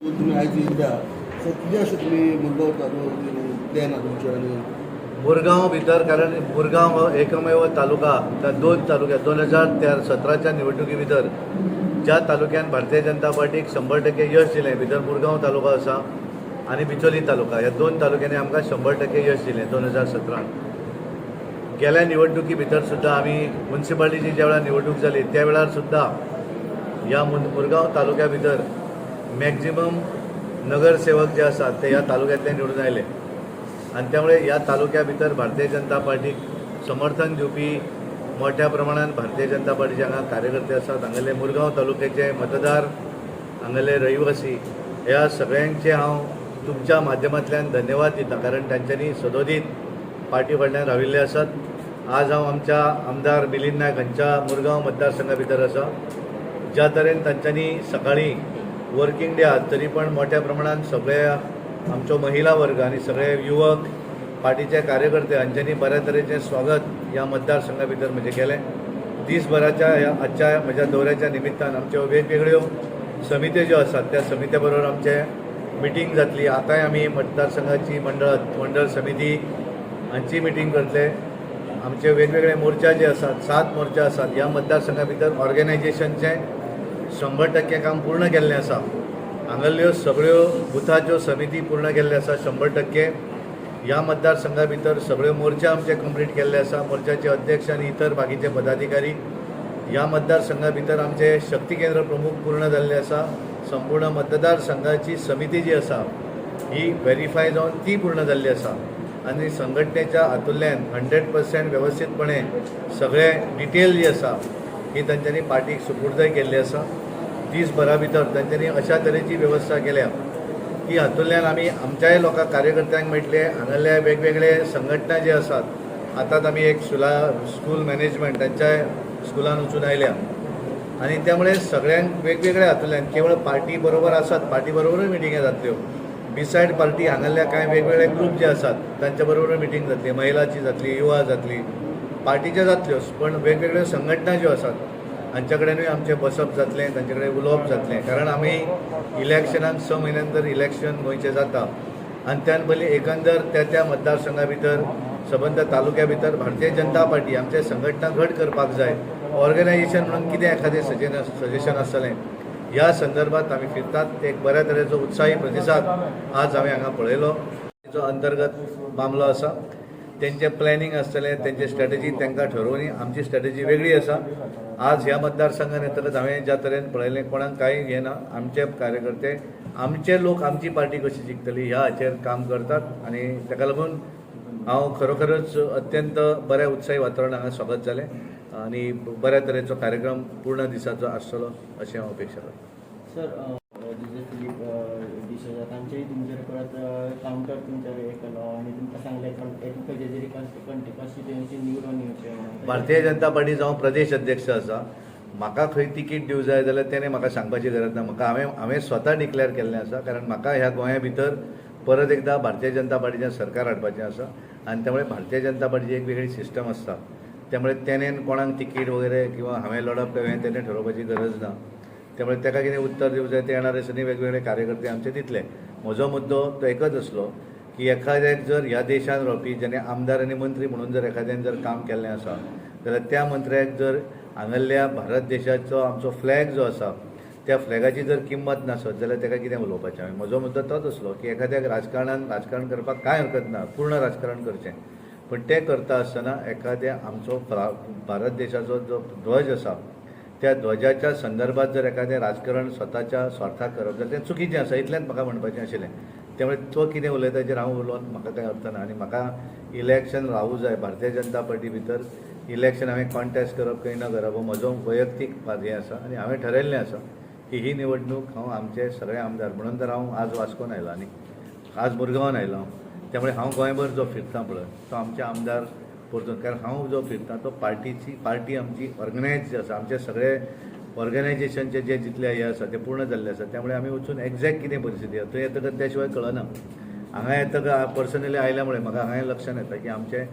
तुमी आयज येयल्या सो कितें अशें तुमी मुरगांव प्लॅन आहा तुमचें आनी मुरगांव भितर, कारण मुरगांव हो एकमेव तालुका, त्या दोन तालुक्यात 2017च्या निवडणुकी भितर ज्या तालुक्यान भारतीय जनता पार्टीक 100% यश दिलें, भितर मुरगांव तालुका आसा आनी बिचोली तालुका. ह्या दोन तालुक्यांनी आमकां 100% यश दिलें 2017. गेल्या निवडणुकी भितर सुद्दां आमी मुन्सिपालिटीची ज्या वेळार निवडणूक जाली त्या वेळार सुद्दां ह्या मुरगांव तालुक्या भितर मॅक्झिमम नगरसेवक जे आसात ते ह्या तालुक्यांतल्यान निवडून आयले आनी त्यामुळे ह्या तालुक्या भितर भारतीय जनता पार्टीक समर्थन दिवपी मोठ्या प्रमाणात भारतीय जनता पार्टीचे हांगा कार्यकर्ते आसात. हांगेले मुरगांव तालुक्याचे मतदार, हांगेले रहिवासी, ह्या सगळ्यांचे हांव तुमच्या माध्यमांतल्यान धन्यवाद दिता, कारण तांच्यांनी सदोदीत पार्टी फाटल्यान राविल्ले आसात. आज हांव आमच्या आमदार मिलिंद नायक हांच्या मुरगांव मतदारसंघा भितर आसा. ज्या तरेन तांच्यांनी सकाळीं वर्किंग डे आहात तरी पण मोठ्या प्रमाणात सगळे आमचो महिला वर्ग आनी सगळे युवक, पार्टीचे कार्यकर्ते हांच्यांनी बऱ्या तरेचें स्वागत ह्या मतदारसंघा भितर म्हजें केलें. दीसभराच्या ह्या आजच्या म्हज्या दौऱ्याच्या निमित्तान आमच्यो वेगवेगळ्यो समित्यो ज्यो आसात त्या समित्या बरोबर आमचे मिटींग जातली. आतांय आमी मतदारसंघाची मंडळ मंडळ समिती हांची मिटींग करतले. आमचे वेगवेगळे मोर्चा जे आसात, 7 मोर्चा आसात ह्या मतदारसंघा भितर. ऑर्गनायझेशनचें 100% काम पूर्ण केल्लें आसा. हांगासल्ल्यो सगळ्यो बुथाच्यो समिती पूर्ण केल्ल्यो आसा 100%. ह्या मतदारसंघा भितर सगळ्यो मोर्चा आमचे कंप्लीट केल्ले आसा, मोर्चाचे अध्यक्ष आनी इतर बाकीचे पदाधिकारी. ह्या मतदारसंघा भितर आमचे शक्ती केंद्र प्रमुख पूर्ण जाल्ले आसा. संपूर्ण मतदारसंघाची समिती जी आसा ही व्हेरीफाय जावन ती पूर्ण जाल्ली आसा आनी संघटनेच्या हातूंतल्यान 100% वेवस्थीतपणे सगळे डिटेल जी आसा ही तांच्यांनी पार्टीक सुपूर्दय केल्ली आसा. दीसभरा भितर तांच्यांनी अशा तरेची वेवस्था केल्या की हातूंतल्यान आमी आमच्याय लोकांक, कार्यकर्त्यांक मेळटले. हांगासरले वेगवेगळे संघटना जे आसात, आतांच आमी एक सुला स्कूल मॅनेजमेंट तांच्या स्कुलान वचून आयल्या आनी त्यामुळे सगळ्यांक वेगवेगळ्या हातूंतल्यान केवळ पार्टी बरोबर आसात, पार्टी बरोबरूय मिटिंगी जातल्यो. बिसायड पार्टी हांगासरल्या कांय वेगवेगळे ग्रूप जे आसात तांच्या बरोबरूय मिटींग जातली. महिलाची जातली, युवा जातली, पार्टीच्या जातल्योच, पण वेगवेगळ्यो संघटना ज्यो आसात हांच्या कडेनूय आमचें बसप जातलें, तांचे कडेन उलोवप जातलें. कारण आमी इलेक्शनाक 6 म्हयन्या नंतर इलेक्शन गोंयचें जाता आनी त्यान पयलीं एकंदर त्या त्या मतदारसंघा भितर, सबंद तालुक्या भितर भारतीय जनता पार्टी आमचे संघटना घट करपाक जाय, ऑर्गनायझेशन म्हणून कितें एखादें सजेशन आसतलें, ह्या संदर्भात आमी फिरतात. एक बऱ्या तरेचो उत्साही प्रतिसाद आज हांवें हांगा पळयलो. जो अंतर्गत मामलो आसा, तेंचें प्लॅनिंग आसतलें, तेंचे स्ट्रॅटेजी तांकां ठरोवनी. आमची स्ट्रॅटेजी वेगळी आसा. आज ह्या मतदारसंघान येतकच हांवें ज्या तरेन पळयलें, कोणाक कांय हें ना. आमचे कार्यकर्ते, आमचे लोक आमची पार्टी कशी जिखतली ह्या हाचेर काम करतात आनी ताका लागून हांव खरोखरच अत्यंत बऱ्या उत्साही वातावरण हांगा स्वागत जालें आनी बऱ्या तरेचो कार्यक्रम पूर्ण दिसाचो आसतलो अशें हांव अपेक्षा करतां. सर, जुजे फिलीप डिसोजा तांचेय तुमचेर परत कावंटर तुमचेर हे केलो आनी तुमकां सांगलें एक खंयचे तरी कॉन्स्टिट्युएन्सी निवडून येवचें म्हणून. भारतीय जनता पार्टीचो हांव प्रदेश अध्यक्ष आसा. म्हाका खंय तिकीट दिवं जाय जाल्यार तेणें म्हाका सांगपाची गरज ना. म्हाका हांवें स्वता डिक्लेअर केल्लें आसा, कारण म्हाका ह्या गोंया भितर परत एकदां भारतीय जनता पार्टीचें सरकार हाडपाचें आसा आनी त्यामुळे भारतीय जनता पार्टीची एक वेगळी सिस्टम आसता. त्यामुळे तेणेन कोणाक तिकीट वगैरे किंवा हांवें लढप काय हें तेणें ठरोवपाची गरज ना. त्यामुळे ताका कितें उत्तर दिवं जाय तें येणार दिसांनी वेगवेगळे कार्यकर्ते आमचे दितले. म्हजो मुद्दो तो एकच आसलो की एखाद्याक जर ह्या देशान रावपी जेणे आमदार आनी मंत्री म्हणून जर एखाद्यान जर काम केल्लें आसा जाल्यार त्या मंत्र्याक जर हांगासरल्या भारत देशाचो आमचो फ्लॅग जो आसा त्या फ्लॅगाची जर किंमत नासत जाल्यार ताका कितें उलोवपाचें हांवें? म्हजो मुद्दो तोच आसलो की एखाद्याक राजकारणान राजकारण करपाक कांय हरकत ना, पूर्ण राजकारण करचें, पण तें करता आसतना एखाद्या आमचो भारत देशाचो जो ध्वज आसा त्या ध्वजाच्या संदर्भात जर एखादें राजकारण स्वताच्या स्वार्थाक करप जाल्यार तें चुकीचें आसा, इतलेंच म्हाका म्हणपाचें आशिल्लें. त्यामुळे तो कितें उलयता ताचेर हांव उलोवन म्हाका कांय अर्थ ना आनी म्हाका इलेक्शन रावूं जाय. भारतीय जनता पार्टी भितर इलेक्शन हांवें कॉन्टेस्ट करप काय ना करप हो म्हजो वैयक्तीक हें आसा आनी हांवें ठरयल्लें आसा की ही निवडणूक हांव आमचे सगळे आमदार म्हणून तर हांव आज वास्कोन आयलो आनी आज मुरगांवान आयलो हांव. त्यामुळे हांव गोंयभर जो फिरता पळय तो आमचे आमदार परतून, कारण हांव जो फिरता तो पार्टीची, पार्टी आमची ऑर्गनायज आसा. आमचे सगळे ऑर्गनायझेशनचे जे जितले हे आसा ते पूर्ण जाल्ले आसा. त्यामुळे आमी वचून एक्झॅक्ट कितें परिस्थिती आसा थंय येतकच त्या शिवाय कळना. हांगा येतकच पर्सनली आयल्या मुळे म्हाका हांगा लक्षात येता की आमचें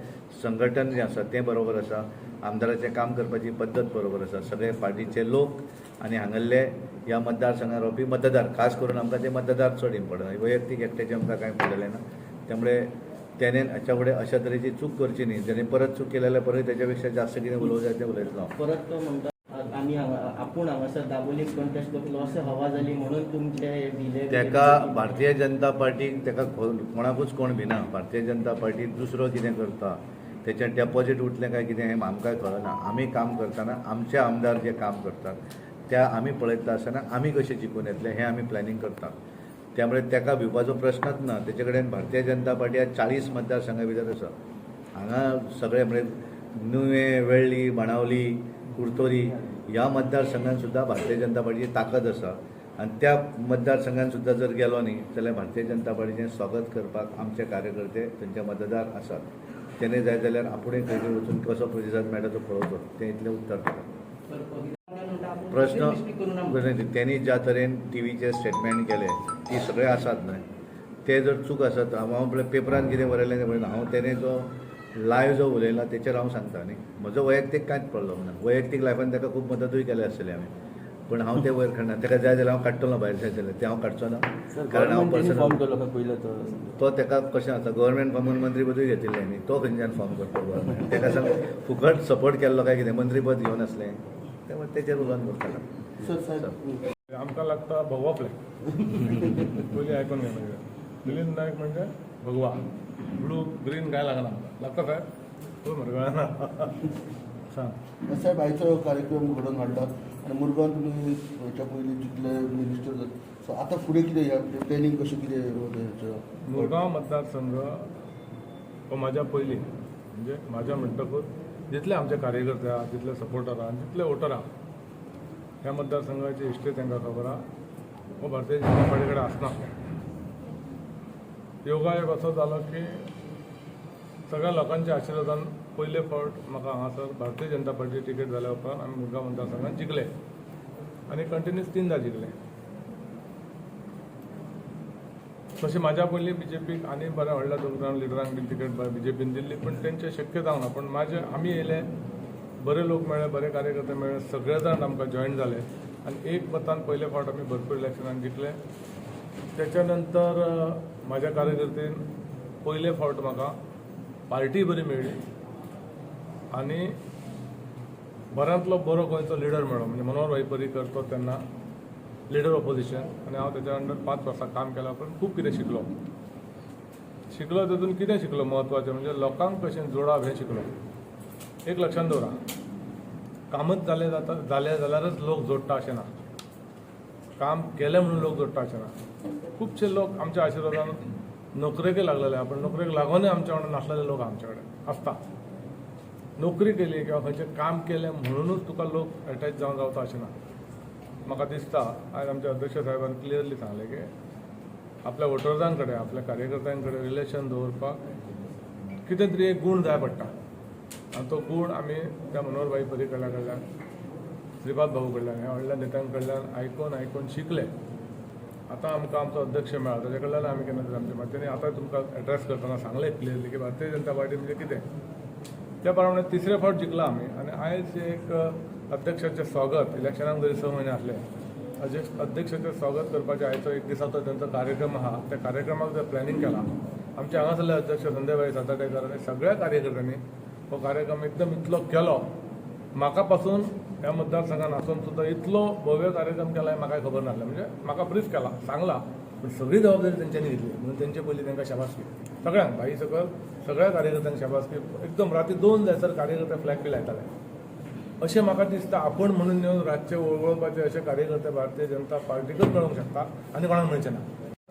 संघटन जें आसा तें बरोबर आसा, आमदाराचें काम करपाची पद्दत बरोबर आसा, सगळे पार्टीचे लोक आनी हांगासरले ह्या मतदारसंघात रावपी मतदार, खास करून आमकां ते मतदार चड इम्पॉर्टंट, वैयक्तीक एकट्याचें आमकां कांय पडलेलें ना. त्यामुळे त्याने हाच्या फुडें अशा तरेची चूक करची न्ही. जेणे परत चूक केली जाल्यार परत तेच्या पेक्षा जास्त कितें उलोवंक जाय तें उलयतलो हांव. परत तो म्हणटा आमी हांगा आपूण हांगासर दाबोलीक कंटेस्ट करतलो अशें हवा जाली म्हणून तुमचे हे भिले. तेका भारतीय जनता पार्टीक तेका कोणाकूच कोण भिना. भारतीय जनता पार्टी दुसरो कितें करता, तेचें डेपॉजीट उरतलें काय कितें हें आमकां कळना. आमी काम करतना आमचे आमदार जे काम करतात त्या आमी पळयता आसतना आमी कशें जिखून येतले हें आमी प्लॅनिंग करतात. त्यामुळे तेका भिवपाचो प्रश्नच ना. तेचे कडेन भारतीय जनता पार्टी आज 40 मतदारसंघा भितर आसा. हांगा सगळे म्हणजे नुवें, वेळ्ळी, बाणावली, कुर्तोरी ह्या मतदारसंघान सुद्दां भारतीय जनता पार्टीची ताकद आसा आनी त्या मतदारसंघान सुद्दां जर गेलो न्ही जाल्यार भारतीय जनता पार्टीचें स्वागत करपाक आमचे कार्यकर्ते, थंयचे मतदार आसात. तेणे जाय जाल्यार आपुणूय खंय खंय वचून कसो प्रतिसाद मेळटा तो पळोवचो. तें इतलें उत्तर दिता. प्रश्न तेणी ज्या तरेन टिवीचेर स्टेटमेंट केले ती सगळे आसात न्हय, ते जर चूक आसत, हांव म्हळ्यार पेपरान कितें बरयलें तें पळयना. हांव तेणे जो लायव जो उलयला तेचेर हांव सांगता न्ही. म्हजो वैयक्तीक कांयच प्रॉब्लम ना. वैयक्तीक लायफान ताका खूब मदतूय केल्या आसतली आमी, पूण हांव तें वयर काडना. ताका जाय जाल्यार हांव काडटलो भायर, जाय जाल्यार तें हांव काडचो ना, कारण हांव फॉर्म पर्सनल केलो काय पयलो तो? तो ताका कशें आसा, गव्हर्मेंट फॉर्मान मंत्रीपदूय घेतिल्लें न्ही, तो खंयच्यान फॉर्म करता गव्हर्मेंट? ताका सांग फुकट सपोर्ट केल्लो काय कितें मंत्रीपद घेवन आसलें, त्यामुळे तेचेर उलोवन करतालो. सर, साहेब. आमकां लागता भगवा फ्लॅग. पयलीं आयकून घे मागीर. मिलिंद नायक म्हणजे भगवा, ब्लू ग्रीन काय लागना आमकां. लागता साहेब? पळय मरे, कळना, सांग. साहेब, आयचो कार्यक्रम घडोवन हाडला आनी मुरगांव तुमी हेच्या पयलीं जिखले, मिनिस्टर जाले, सो आतां फुडें कितें ह्या प्लॅनिंग कशें कितें हेचो? मुरगांव मतदारसंघ हो म्हाज्या पयलीं, म्हणजे म्हाज्या म्हणटकूच जितले आमचे कार्यकर्ते आहा, जितले सपोर्टर आहा आनी जितले वोटर आहा, ह्या मतदारसंघाची हिस्ट्री तांकां खबर आहा. हो भारतीय जनता पार्टी कडेन आसना. योगायोग असो जालो की सगळ्या लोकांच्या आशिर्वादान पयले फावट म्हाका हांगासर भारतीय जनता पार्टी तिकेट जाल्या उपरांत आमी मुरगांव मतदारसंघात जिखले आनी कंटिन्यूस तिनदां जिखले. तशें म्हाज्या पयलीं बीजेपीक आनी बऱ्या व्हडल्या दोग लिडरांक बीन तिकेट बीजेपीन दिल्ली, पूण तेंचें शक्य जावंक ना. पूण म्हाजे आमी येयले, बरे लोक मेळ्ळे, बरे कार्यकर्ते मेळ्ळे, सगळे जाण आमकां जॉयन जाले आनी एक मतान पयले फावट आमी भरपूर इलेक्शनान जिखले. त्याच्या नंतर म्हाज्या कार्यकर्तेन पयले फावट म्हाका पार्टी बरी मेळ्ळी आनी बऱ्यांतलो बरो गोंयचो लिडर मेळ्ळो, म्हणजे मनोहर भाई पर्रीकर. तो तेन्ना लिडर ऑपोजिशन आनी हांव तेच्या अंडर 5 वर्सां काम केल्या उपरांत खूब कितें शिकलो. शिकलो तितून कितें शिकलो म्हत्वाचें म्हणजे लोकांक कशें जोडप हें शिकलो. एक लक्षांत दवरा, कामच जालें जाता जालें जाल्यारच लोक जोडटा अशें ना, काम केलें म्हणून लोक जोडटा अशें ना. खुबशे लोक आमच्या आशिर्वादान नोकरेकय लागलेले आहा, पण नोकरेक लागूनय आमच्या वांगडा नासलेले लोक आमच्या कडेन आसता. नोकरी केली किंवा खंयचें काम केलें म्हणुनूच तुका लोक एटॅच जावन रावता अशें ना. म्हाका दिसता आयज आमच्या अध्यक्ष साहेबान क्लियरली सांगलें की आपल्या वोटर्सां कडेन, आपल्या कार्यकर्त्यां कडेन रिलेशन दवरपाक कितें तरी एक गूण जाय पडटा आनी तो गूण आमी त्या मनोहर भाई पर्रीकरा कडल्यान, श्रीपाद भाऊ कडल्यान, ह्या व्हडल्या नेत्यां कडल्यान आयकून आयकून शिकले. आतां आमकां आमचो अध्यक्ष मेळ्ळा, ताच्या कडल्यान आमी केन्ना तरी आमचे तेणी आतां तुमकां एड्रेस करतना सांगलें क्लियरली की भारतीय जनता पार्टी म्हणजे कितें. त्या प्रमाणे तिसरे फावट जिखला आमी आनी आयज एक अध्यक्षाचें स्वागत, इलेक्शनाक जरी 6 म्हयने आसले, अध्यक्षाचें स्वागत करपाचें आयचो एक दिसाचो तांचो कार्यक्रम आहा. त्या कार्यक्रमाक जर प्लॅनिंग केलां, आमचे हांगासरले अध्यक्ष संजय भाई सातार्डेकर आनी सगळ्या कार्यकर्त्यांनी हो कार्यक्रम एकदम इतलो केलो. म्हाका पासून ह्या मतदारसंघान आसून सुद्दां इतलो भव्य कार्यक्रम केला हें म्हाका खबर नासलें. म्हणजे म्हाका ब्रीफ केला, सांगला, पूण सगळी जबाबदारी तेंच्यांनी घेतली म्हणून तेंचे पयलीं तांकां शाबासकी, सगळ्यांक भाई सकयल सगळ्या कार्यकर्त्यांक शाबासकी. एकदम राती 2 जायसर कार्यकर्ते फ्लॅग बी लायताले अशें म्हाका दिसता. आपूण म्हणून येवन रातचे वळवळपाचे अशे कार्यकर्ते भारतीय जनता पार्टीकच मेळोंक शकता आनी कोणाक मेळचे ना.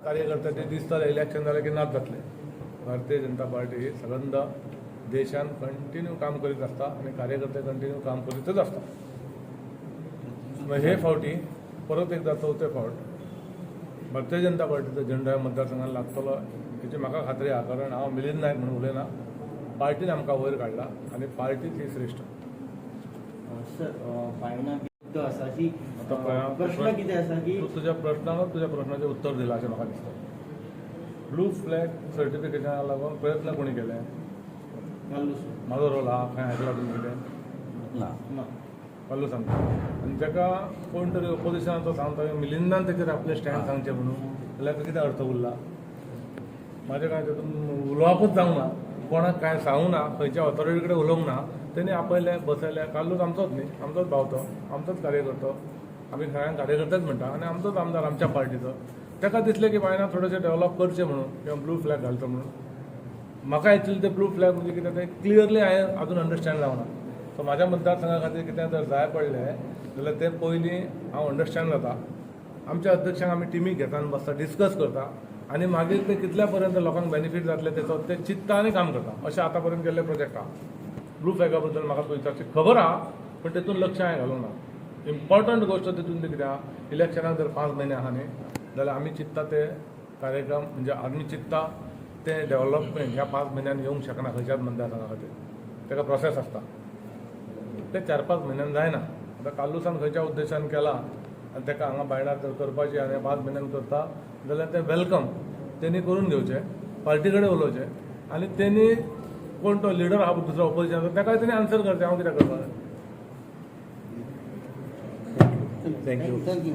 कार्यकर्ते ते दिसतले इलेक्शन जालें की नाच जातले. भारतीय जनता पार्टी ही सगंद देशान कंटिन्यू काम करीत आसता आनी कार्यकर्ते कंटिन्यू काम करीतच आसता. हे फावटी परत एकदा चवथे फावट भारतीय जनता पार्टीचो झेंडो ह्या मतदारसंघात लागतलो हेची म्हाका खात्री आहा, कारण हांव मिलिंद नायक म्हणून उलयना, पार्टीन आमकां वयर काडला आनी पार्टीच ही श्रेश्ठ. सर, बायणा मुद्दो आसा की आतां पळय हांव प्रश्न कितें आसा की तूं तुज्या प्रश्नानूच तुज्या प्रश्नाचें उत्तर दिलां अशें म्हाका दिसता. ब्लू फ्लॅग सर्टिफिकेशनाक लागून प्रयत्न कोणी केले? घालू सर. म्हाजो रोल आहा खंय आयकला तुमी कितें? ना. ना. कार्लुसान. आनी ताका कोण तरी ओपोजिशनाचो सांगता मिलिंदान तेचेर आपलें स्टँड सांगचें म्हणून जाल्यार कितें अर्थ उरला? म्हाजें कांय तितून उलोवपूच जावंक ना, कोणाक कांय सांगूंक ना, खंयच्या ऑथॉरिटी कडेन उलोवंक ना. तेणी आपयलें, बसयलें. कार्लूस आमचोच न्ही, आमचोच भाव तो, आमचोच कार्यकर्तो, आमी सगळ्यांक कार्यकर्तेच म्हणटा आनी आमचोच आमदार आमच्या पार्टीचो. ताका दिसलें की बायना थोडेशें डेव्हलप करचें म्हणून किंवा ब्लू फ्लॅग घालचो म्हणून. म्हाका एक्चुअली ते ब्लू फ्लॅग म्हणजे कितें तें क्लियरली हांवें अजून अंडरस्टँड जावना. सो म्हाज्या मतदारसंघा खातीर कितें जर जाय पडलें जाल्यार तें पयलीं हांव अंडरस्टँड जाता. आमच्या अध्यक्षांक आमी टिमीक घेता आनी बसता, डिस्कस करता आनी मागीर ते कितल्या पर्यंत लोकांक बेनिफीट जातले तेचो ते चिंत्ता आनी काम करता. अशें आतां पर्यंत केल्ले प्रोजेक्ट आहा. ब्लू फ्लॅगा बद्दल म्हाका तूं विचारची खबर आहा, पूण तेतून लक्ष हांवें घालूंक ना. इम्पॉर्टंट गोश्ट तितून ती कितें आहा, इलेक्शनाक जर 5 म्हयने आहा न्ही जाल्यार आमी चिंत्ता ते कार्यक्रम, म्हणजे आमी चिंत्ता ते डेव्हलपमेंट ह्या 5 म्हयन्यान येवंक शकना खंयच्याच मतदारसंघा खातीर. ताका प्रोसेस आसता, ते 4-5 म्हयन्यान जायना. आतां कार्लुसान खंयच्या उद्देशान केला आनी ताका हांगा बायणार जर करपाची आनी 5 म्हयन्यान करता जाल्यार ते welcome. तेणी करून घेवचें, पार्टी कडेन उलोवचें आनी तेणी कोण तो लिडर आहा दुसरो ऑपोजिशनाचो ताकाय तेणी आन्सर करचें. हांव कितें करपाक? Thank you. Thank you.